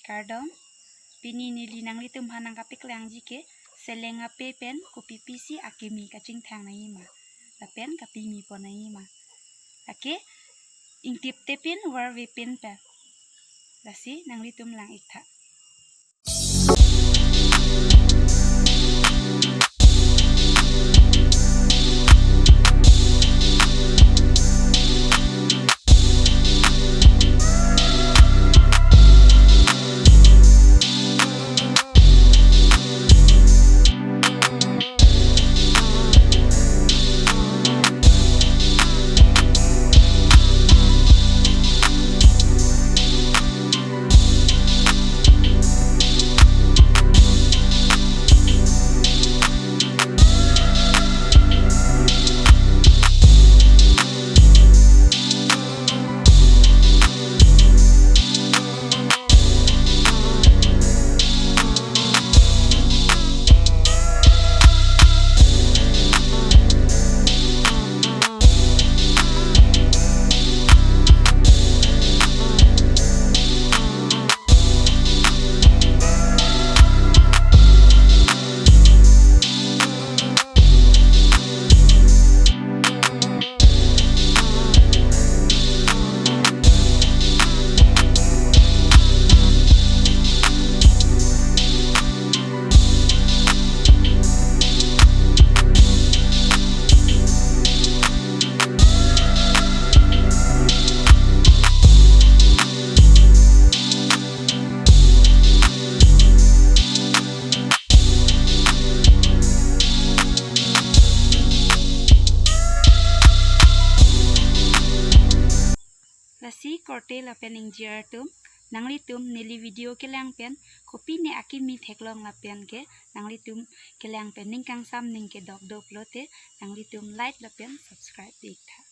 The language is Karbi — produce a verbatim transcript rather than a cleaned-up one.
Kardom, pini neli nanglitum aphan nangkapaklangji ke seleng ape pen kopipisi akimi kachingthang nangji ma, lapen kapimi pon nangji ma. Lake ingtip te pin, varve pin pen. Lasi nanglitum lang-ik tha. Lasi korte lapen ingjir atum, nanglitum neli video kelang pen kopine akimi theklong lapen ke nanglitum kelang pen ning kangsam, ning kedok doplo te nanglitum like lapen subscribe pi-ik tha.